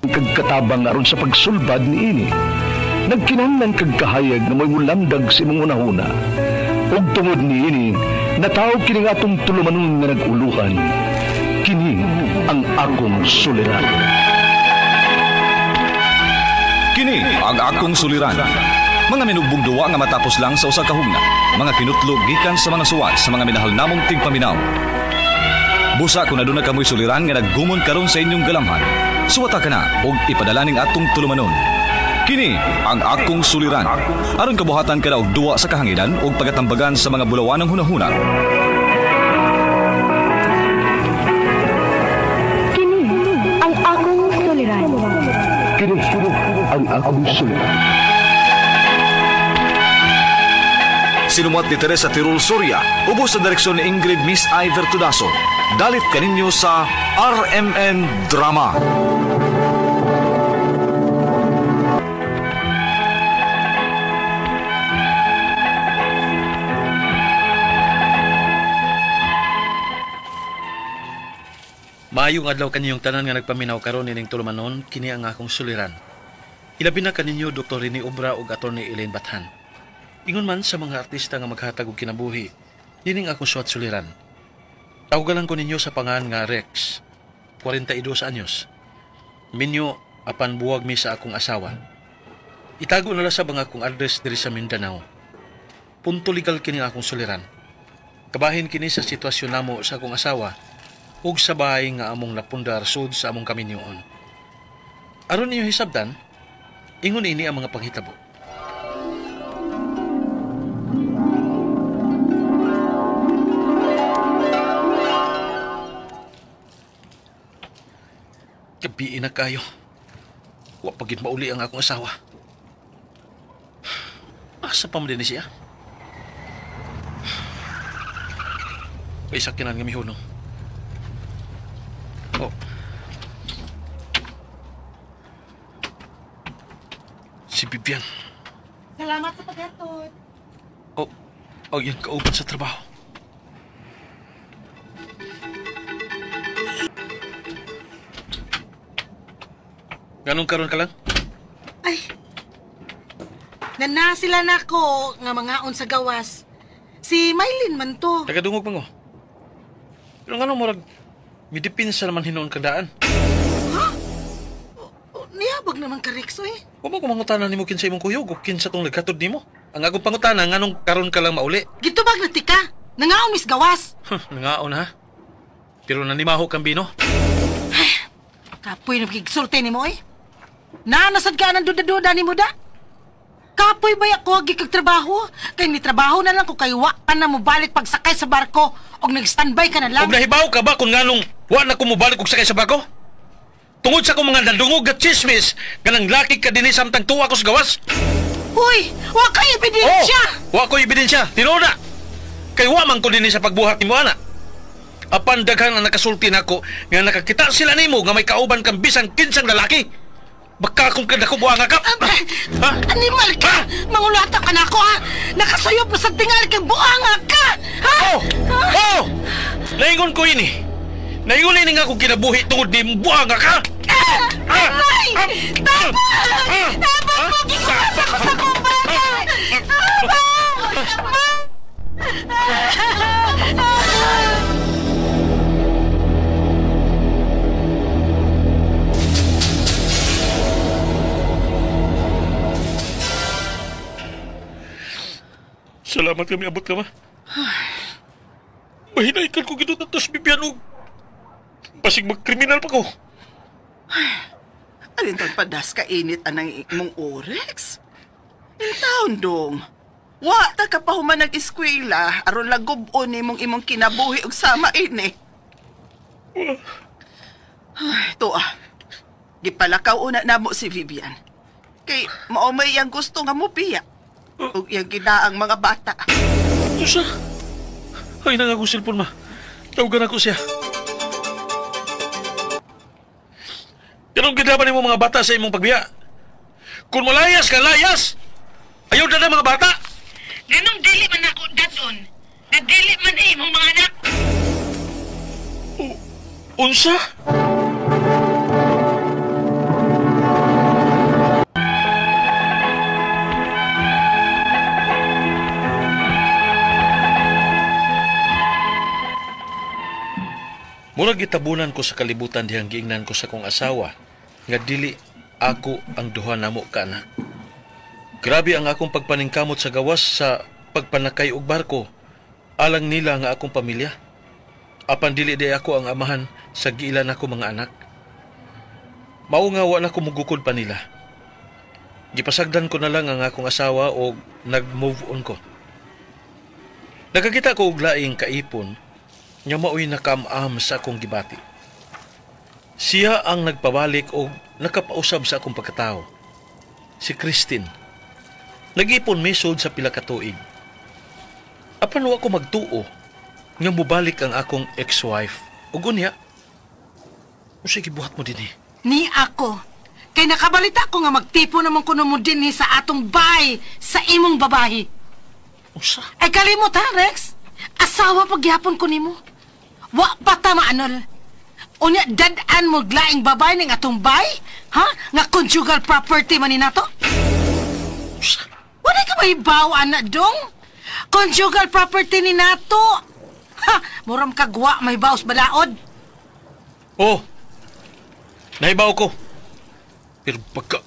Kag katabang aron sa pagsulbad niini. Nagkinahanglan kag kahayag nga mo'y mulamdag sa imong hunahuna. Ug tungod niini, nataw kini nga atong tulumanon nga nag-uluhan. Kini ang akong suliran. Kini ang akong suliran. Mga minugbong duwa nga matapos lang sa usa ka hugna. Mga kinutlog gikan sa mga suwat sa mga minahal namong tigpaminaw. Busa kung aduna kamoy suliran nga naggumon karon sa inyong galamhan, suwata ka na og ipadala ning atong tulumanon. Kini ang akong suliran. Aron kabuhatan ka na og duwa sa kahanginan og pagatambagan sa mga bulawanang hunahuna. Kini ang akong suliran. Kini ang akong suliran. Sinumuat ni Teresa Tirul Soria, ubos sa direksyon ni Ingrid Miss Iver Tudaso. Dalit kaninyo sa RMN Drama. Maayong adlaw kaniyong tanan nga nagpaminaw karon nining tulumanon, kini ang akong suliran. Ilabi na kaninyo Dr. Rene Obra ug Atty. Elaine Bathan. Ingon man sa mga artista nga maghatag og kinabuhi, nining akong suwat suliran. Tawgalan ko ninyo sa pangan nga Rex, 42 anyos. Minyo apan buwag mi sa akong asawa. Itago na lang sa bang akong address diri sa Mindanao. Punto legal kini akong suliran. Kabahin kini sa sitwasyon namo sa akong asawa ug sa bahay nga among napundar sud sa among kaminyoon. Aron ninyo hisabtan, ingon ini ang mga panghitabo. Gabi na kayo. Wa pa gid mauli ang akong asawa. Asa pa man din siya? Kay sakinan nga mihunong. Oh. Si Vivian. Salamat sa paghatod. Oh, oh, yan kauban sa trabaho. Ganong karon ka lang? Ay, nana sila na ko nga mangaon sa gawas. Si Mylene man to. Tagadungog man ko. Pero nga nung murag, midipinsa naman hinoon kagdaan. Ha? Niabag naman ka, Rex, eh. Huwag mo kumangutana nimo kinsa imong kuyog o kinsa tong naghatod nimo. Ang akong pangutana, nganong karon ka lang mauli. Gitubag na tika. Nangaon mis gawas. Nangaon ha? Pero nanimaho kang bino. Ay, kapoy na magigsulti nimo eh. Nanasad ka ng duda-duda ni mo da? Kapoy ba ako agi kag trabaho? Kay ni trabaho na lang ko kay wa pa na mobalik pagsakay sa barko og nag-standby ka na lang. Og nahibaw ka ba kung nganong wa na ko mobalik og sakay sa barko? Tungod sa akong mga nadungog at chismis, ganang laki ka dinhi samtang tuwa ko sa gawas. Uy, wa kay ebidensya. Oh, wa koy ebidensya. Tinuod na. Kay wa man ko dinhi sa pagbuhat nimo ana. Apan daghan ang nakasulti nako nga nakakita sila nimo nga may kauban kang bisan kinsang lalaki. Baka akong kadako buanga ka. Ha? Animal ka! Ha? Mangulata ka na ako, ha? Nakasayop na sa tingal kang buanga ka! Ha? Oh! Ha? Oh! Naingon ko ini. Naingon ini nga akong kinabuhi tungod ni buanga ka! Aray! Tama! Tama po! Gikulata ko sa kumbata! Tama! Salamat kami abot ka, ma. Mahinay ka ko ginutantos, Bibian, og basig magkriminal pa ko. Ay, alin taon padas ka init anang imong orex? Intaon dong. Wa ta ka pa human nag-eskwela, aron lagub-on nimong imong kinabuhi og sama ini. Ay, tuwa. Gipalakaw una namo si Vivian. Kay mao may iyang gusto nga mobiya. Ug iyang ginaang mga bata. Usa. Ay, nang akong cellphone, ma. Tawagan ako siya. Ganong gidaban nimo mga bata sa imong pagbiya? Kung malayas ka, layas! Ayaw na mga bata! Ganong dili man ako daton. Na dili man imong mga anak. Unsa? Murag gitabunan ko sa kalibutan dihang giingnan ko sa akong asawa nga dili ako ang duha namo ka anak. Grabe ang akong pagpaningkamot sa gawas sa pagpanakay og barko alang nila nga akong pamilya. Apan dili di ako ang amahan sa giilan ako mga anak. Mao nga wa na ko mugukod pa nila. Gipasagdan ko na lang ang akong asawa og nag-move on ko. Nakakita ko og laing kaipon nga maoy nakam-am sa akong gibati. Siya ang nagpabalik og nakapausab sa akong pagkatao. Si Christine. Nag-ipon misod sa pila ka tuig. Apan wa ko magtuo nga mobalik ang akong ex-wife. Ug unya, unsay gibuhat mo dinhi? Ni ako. Kay nakabalita ko nga magtipo naman kuno mo dinhi sa atong bay sa imong babahi. Unsa? Ay kalimot ha, Rex. Asawa pagyapon ko nimo. Wa pa ta maanol. Unya dad-an mo glaing babae ning atong bay? Ha? Nga conjugal property man ni nato? Unsa? Wala ka mahibaw, anak dong? Conjugal property ni nato. Ha, muram kagwa may baos balaod. Oh, nahibaw ko. Pero pagka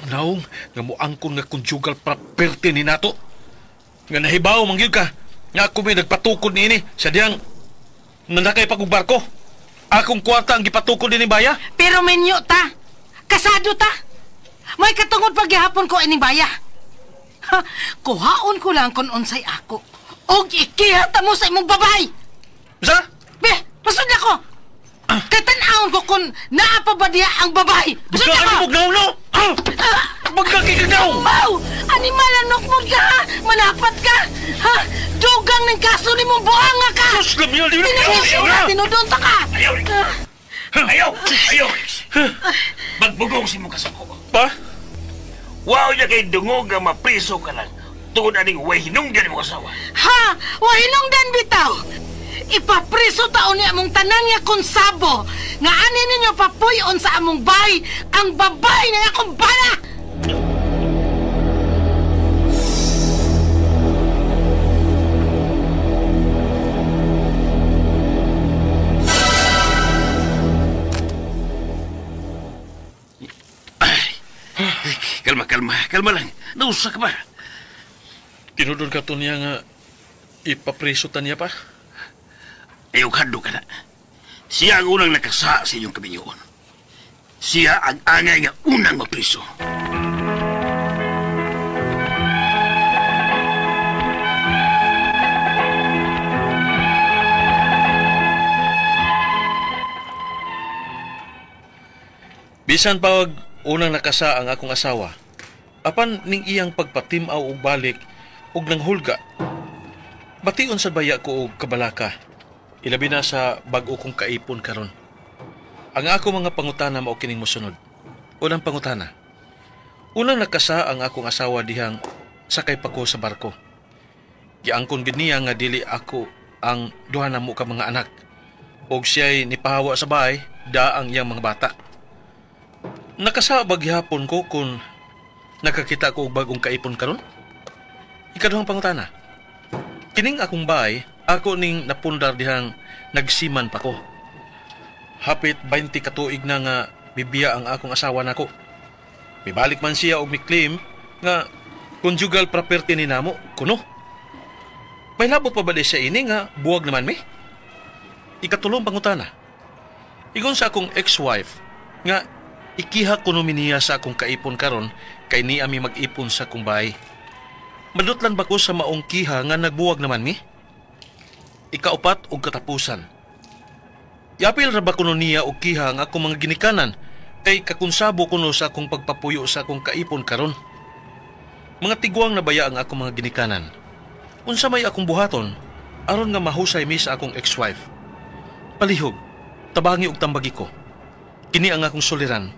naong nga muangkon nga conjugal property ni nato. Nga nahibaw mangyud ka nga ako may nagpatukod niini sa diyang nanakay pa kong barko. Akong kwarta ang gipatukod ni baya. Pero menyo ta, kasado ta. May katungod paghihapon ko ining baya. Ha, kuhaon ko lang kung unsay ako. Og ikihata mo sa imong babay. Sa? Be, pasod na ko. Kay tan-awon ko kung naa pa ba diya ang babay. Pasod na ko. Bugnaw, no? Magkakikagaw! Wow! Animal, anok mo ka, ha? Manapat ka! Ha? Dugang ng kaso ni mong buhanga ka! Sus, lamyo! Tinudunta ka! Ayaw! Ayaw! Ayaw! Magbugong si mong kasako. Pa? Wow niya kay dungog nga mapriso ka lang. Tungod aning way hinungdan mo asawa. Ha? Way hinungdan bitaw! Ipapriso taon niya among tanan nga konsabo nga ani ninyo papuyon sa among bay ang babay ng akong bana! Kalma, kalma. Kalma lang. Nausa ka ba? Tinudod ka to niya nga ipapriso ta niya pa? Ayaw kado ka na. Siya ang unang nakasa sa inyong kabinyoon. Siya ang angay nga unang mapriso. Bisan pag unang nakasa ang akong asawa, apan ning iyang pagpatimaw og balik og nanghulga, bation sa baya ko og kabalaka. Ilabi na sa bag-o kong kaipon karon. Ang ako mga pangutana mao kining mosunod. Unang pangutana. Unang nakasa ang akong asawa dihang sakay pa ko sa barko. Giangkon gid niya nga dili ako ang duha namo ka mga anak. Og siya'y nipahawa sa bahay da ang iyang mga bata. Nakasa ba gihapon ko kung nakakita ko og bagong kaipon karon? Ikaduhang pangutana. Kining akong bahay, ako ning napundar dihang nagsiman pa ko. Hapit 20 katuig na nga bibiya ang akong asawa nako. Mibalik man siya og miklaim nga conjugal property ni namo kuno. May labot pa ba di siya ini nga buwag naman mi? Ikatulong pangutana. Ingon sa akong ex-wife nga ikiha kuno mi niya sa akong kaipon karon kay niya mi mag-ipon sa akong bahay. Madutlan ba ko sa maong kiha nga nagbuwag naman mi? Ikaupat og katapusan. Yapil ra ba kuno niya og kiha ang akong mga ginikanan kay kakonsabo kuno sa akong pagpapuyo sa akong kaipon karon. Mga tiguang nabaya ang akong mga ginikanan. Unsa may akong buhaton aron nga mahusay mi sa akong ex-wife. Palihog, tabangi og tambagi ko. Kini ang akong suliran,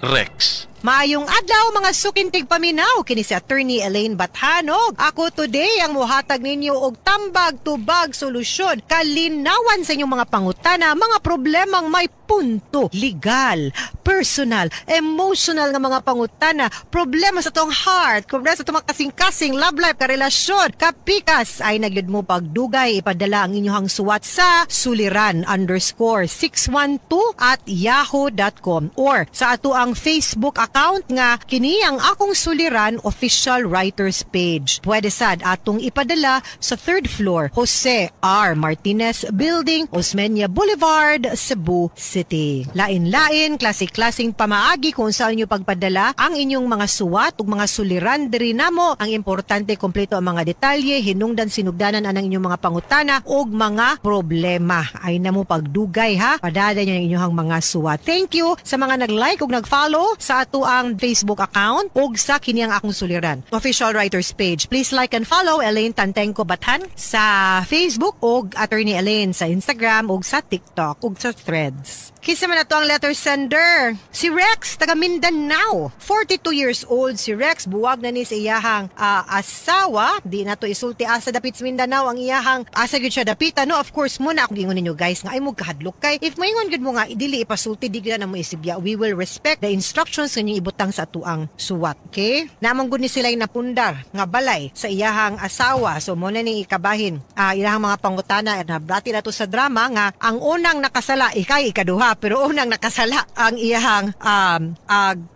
Rex. Maayong adlaw, mga suking tigpaminaw, kini si Attorney Elaine Bathanog. Ako today ang muhatag ninyo og tambag, tubag, solusyon, kalinawan sa inyong mga pangutana, mga problemang may punto, legal, personal, emotional nga mga pangutana, problema sa atong heart, problema sa atong mga kasing-kasing, love life, karelasyon, kapikas, ay nagyud mo pagdugay, ipadala ang inyong suwat sa suliran_612@yahoo.com or sa ato ang Facebook account nga kini ang Akong Suliran Official Writers Page. Pwede sad atong ipadala sa third floor, Jose R. Martinez Building, Osmeña Boulevard, Cebu City. Lain-lain, klase-klaseng pamaagi kung saan inyo pagpadala ang inyong mga suwat ug mga suliran diri namo. Ang importante, kompleto ang mga detalye, hinungdan sinugdanan anang inyong mga pangutana ug mga problema. Ay na mo pagdugay ha, padala niyo ang inyong mga suwat. Thank you sa mga nag-like ug nag-follow sa ato ang Facebook account ug sa kini ang Akong Suliran Official Writers Page. Please like and follow Elaine Tantengco Bathan sa Facebook ug Attorney Elaine sa Instagram ug sa TikTok ug sa Threads. Kinsa man ato ang letter sender? Si Rex, taga Mindanao. 42 years old si Rex, buwag na ni sa iyahang asawa. Di na to isulti asa dapit sa Mindanao ang iyahang asa gyud siya dapita, no? Of course, mo na akong giingon ninyo, guys, nga ay mo kahadlok kay if moingon gyud mo nga dili ipasulti, di gyud na mo isibya. We will respect the instructions nga inyong ibutang sa atuang suwat. Okay? Namang gud ni sila napundar nga balay sa iyahang asawa. So mo na ni ikabahin. Iyahang mga pangutana, nabrati na to sa drama nga ang unang nakasala ikay ikaduha, pero unang nakasala ang iyahang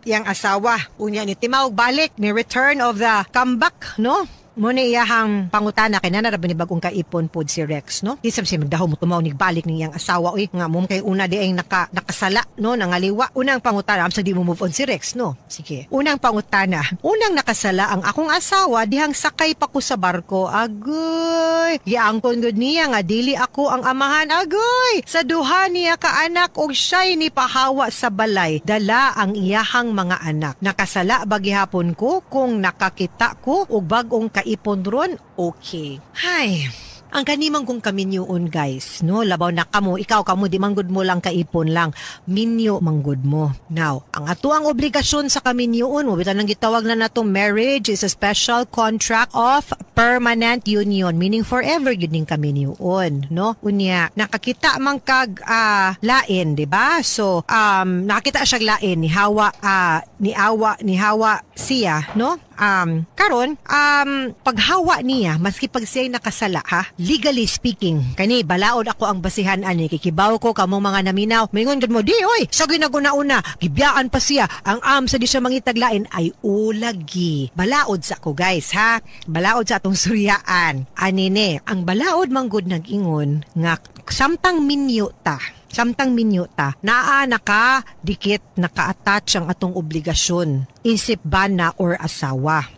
iyang asawa. Unya ni timawg balik ni return of the comeback, no? Mo ni iyahang pangutana kay nana ra ni bagong kaipon pod si Rex, no? Di sab siya magdahom mo tumaw ni balik ni iyang asawa, uy, nga mo kay una di ay nakasala, no, nangaliwa. Unang pangutana, amsa di mo move on si Rex, no? Sige. Unang pangutana, unang nakasala ang akong asawa dihang sakay pa ko sa barko. Agoy. Giangkon gud niya nga dili ako ang amahan. Agoy. Sa duha niya ka anak og siya'y ni pahawa sa balay, dala ang iyahang mga anak. Nakasala ba gihapon ko kung nakakita ko og bag-ong kaipon ron? Okay. Hay. Ang kanimang kong kaminyoon, guys, no? Labaw na kamo, ikaw kamo, di manggod mo lang kaipon lang. Minyo manggod mo. Now, ang ato ang obligasyon sa kaminyoon, mo bitan ang gitawag na nato, marriage is a special contract of permanent union, meaning forever yun ning kaminyoon, no? Unya, nakakita man kag lain, di ba? So, nakakita siya lain, ni hawa, ni awa, ni hawa siya, no? Karon, paghawa niya, maski pag siya'y nakasala, ha? Legally speaking, kani balaod ako ang basihan ani, kikibaw ko kamo mga naminaw. Mingon gud mo, di oy, sa ginaguna-una, gibiyaan pa siya, ang am sa di siya mangitaglain ay ulagi. Balaod sa ko, guys, ha? Balaod sa atong suryaan. Ani ne, ang balaod manggod nag-ingon nga samtang minyo ta, naa naka dikit, naka-attach ang atong obligasyon isip bana or asawa.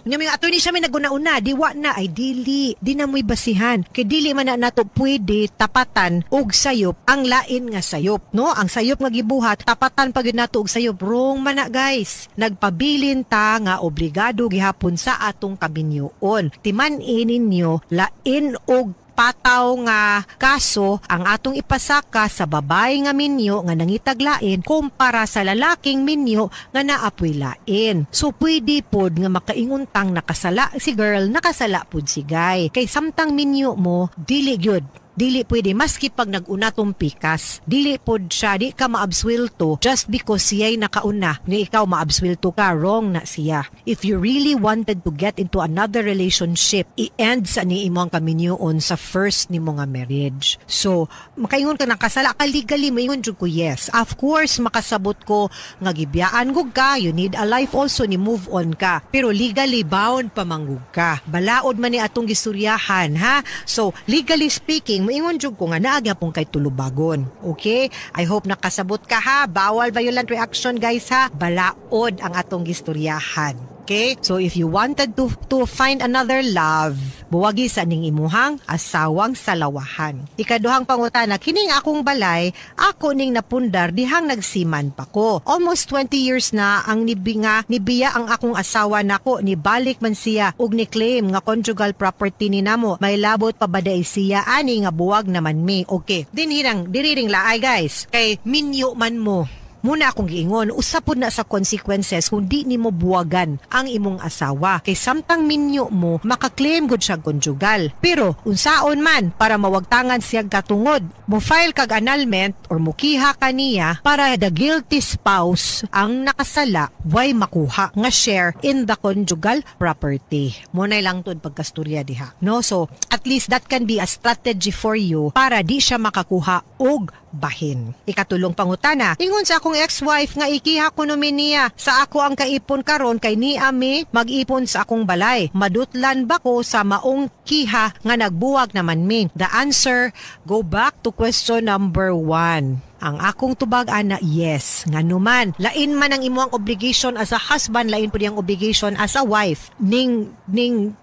Unya may attorney siya may naguna-una, di wa na ay dili, di na mo'y basihan. Kay dili man na nato pwede tapatan og sayop ang lain nga sayop, no? Ang sayop nga gibuhat, tapatan pa gyud nato og sayop. Wrong man na, guys. Nagpabilin ta nga obligado gihapon sa atong kaminyoon. Timan-i ninyo lain og pataw nga kaso ang atong ipasaka sa babae nga minyo nga nangitaglain kumpara sa lalaking minyo nga naapoy lain. So pwede pod nga makainguntang nakasala si girl, nakasala pod si guy. Kay samtang minyo mo, dili gyud. Dili pwede, maski pag nag-una tong pikas, dili pod siya, di ka maabswelto just because siya'y nakauna, ni ikaw maabswelto ka, wrong na siya. If you really wanted to get into another relationship, i-end sa ni imo ang kaminyoon sa first nimo nga marriage. So, makaingon ka nakasala ka legally, maingon jud ko yes. Of course, makasabot ko nga gibiyaan gug ka, you need a life also, ni move on ka. Pero legally bound pa manggug ka. Balaod man ni atong gisuryahan, ha? So, legally speaking, maingon jud ko nga naa gyapon kay tulubagon. Okay? I hope nakasabot ka ha. Bawal violent reaction, guys, ha. Balaod ang atong gistoryahan. Okay? So if you wanted to find another love, buwagi sa ning imuhang asawang salawahan. Ikaduhang pangutana, kining akong balay, ako ning napundar dihang nagsiman pa ko. Almost 20 years na ang nibinga, nibiya ang akong asawa nako, nibalik man siya ug ni-claim nga conjugal property ni namo. May labot pa ba day siya ani nga buwag naman mi. Okay. Dinhirang diriring laay, guys. Kay minyo man mo. Muna akong giingon, usa pud na sa consequences kung di nimo buwagan ang imong asawa. Kay samtang minyo mo, makaklaim gud siya conjugal. Pero unsaon man para mawagtangan siya katungod, mo file kag annulment or mukiha kaniya para the guilty spouse ang nakasala way makuha nga share in the conjugal property. Mo na lang tud pagkasturya diha. No? So, at least that can be a strategy for you para di siya makakuha og bahin. Ikatulong pangutana, ingon sa akong ex-wife nga ikiha ko niya sa ako ang kaipon karon kay ni ami mag-ipon sa akong balay. Madutlan ba ko sa maong kiha nga nagbuwag naman mi? The answer, go back to question number 1. Ang akong tubag ana, yes. Ngano man, lain man ang imong obligation as a husband, lain pud ang obligation as a wife. Ning ning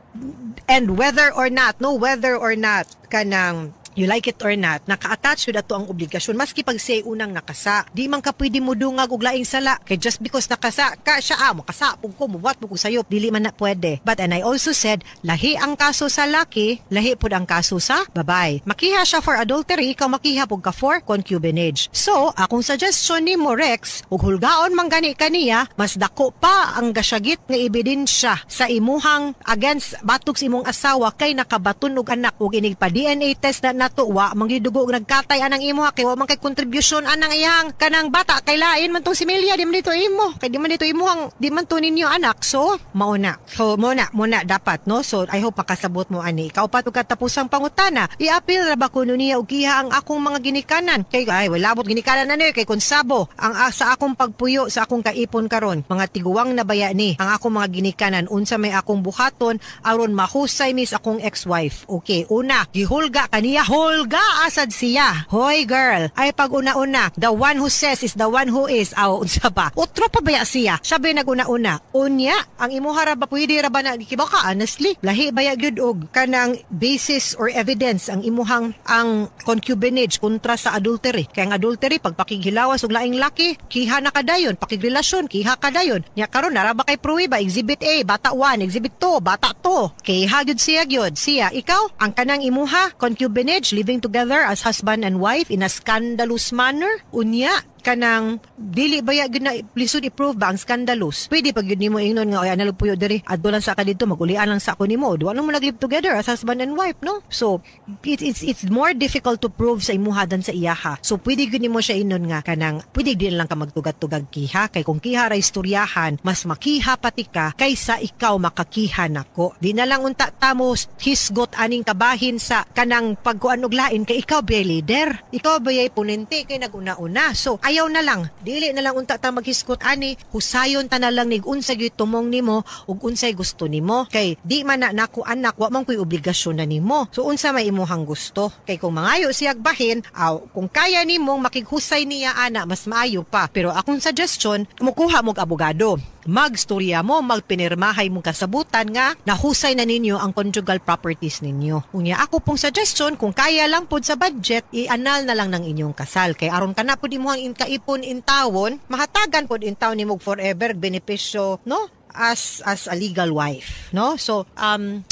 and whether or not, no, whether or not kanang you like it or not, naka-attach with ato ang obligasyon. Maski pag siya'y unang nakasa. Di man ka pwede mo dungag og laing sala. Kay just because nakasa ka siya, ah, makasa, pug ko, muwat mo ko sayop. Dili man na pwede. But and I also said, lahi ang kaso sa laki, lahi pud ang kaso sa babae. Makiha siya for adultery, ikaw makiha pud ka for concubinage. So, akong suggestion ni mo, Rex, ug hulgaon man gani kaniya, mas dako pa ang gasyagit nga ebidensya sa imuhang against batok sa imong asawa kay nakabaton og anak ug inig pa DNA test na nato, wa man gidugo og nagkatay anang imo kay wa man kay contribution anang iyang kanang bata, kay lain man tong si Milia, di man dito imo, kay di man dito imuhang, di man to ninyo anak. So mao na, so mo na mo na dapat, no? So I hope makasabot mo ani. Ikaupat ug katapusang pangutana, i-appeal ra ba kuno niya og giha ang akong mga ginikanan? Kay ay wala bot ginikanan na ni kay konsabo ang sa akong pagpuyo sa akong kaipon karon, mga tiguwang na baya ni ang akong mga ginikanan. Unsa may akong buhaton aron mahusay mis akong ex-wife? Okay, una, gihulga kaniya, hulga asad siya. Hoy girl, ay pag una-una, the one who says is the one who is. Aw, unsa ba? Otro pa baya siya? Sabi nag-una-una. Unya, ang imuha ra ba, pwede ra ba na kibaw ka, honestly? Lahi baya gyud og kanang basis or evidence ang imuhang ang concubinage kontra sa adultery. Kay ang adultery, pag pakighilawas og laing laki, kiha na kadayon, pakigrelasyon, kiha kadayon. Nya karon nara ba kay pruweba, Exhibit A, bata 1, Exhibit 2, bata 2. Kiha gyud siya gyud. Siya, ikaw, ang kanang imuha, concubinage, living together as husband and wife in a scandalous manner. Unya, kanang dili baya gyud na lisod i-prove ba ang scandalous? Pwede pag gyud nimo ingnon nga, "Oy, analog puyo diri, adto lang sa ka didto, magulian lang sa ako nimo." Duwa lang mo nag-live together as husband and wife, no? So it's more difficult to prove sa imuha than sa iyaha. So pwede gyud nimo siya ingnon nga kanang pwede din lang ka magtugad-tugag kiha, kay kung kiha ra istoryahan, mas makiha pati ka kaysa ikaw makakiha nako. Di na lang unta tamo hisgot aning kabahin sa kanang pagkuan og lain, kay ikaw ba leader, ikaw ba ponente, kay naguna-una. So ayaw na lang, dili na lang unta ta maghisgot ani, husayon ta na lang nig unsa gyud tumong nimo ug unsay gusto nimo, kay di man na nako anak, wa man koy obligasyon na nimo. So unsa may imuhang gusto? Kay kung mangayo siyag bahin, aw, kung kaya nimong makighusay niya ana, mas maayo pa. Pero akong suggestion, mukuha mog abogado, magstorya mo, magpinirmahay mong kasabutan nga nahusay na ninyo ang conjugal properties ninyo. Unya, ako pong suggestion, kung kaya lang pod sa budget, i-annul na lang ng inyong kasal. Kay aron ka na pod imuhang kaipon intawon, mahatagan pod intawon nimo forever benepisyo, no? As a legal wife, no? So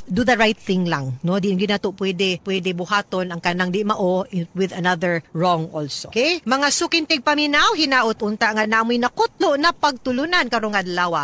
do the right thing lang, no? Di gyud nato pwede buhaton ang kanang di mao with another wrong also. Okay, mga suking tigpaminaw, hinaot unta nga namoy nakutlo na pagtulunan karong adlaw.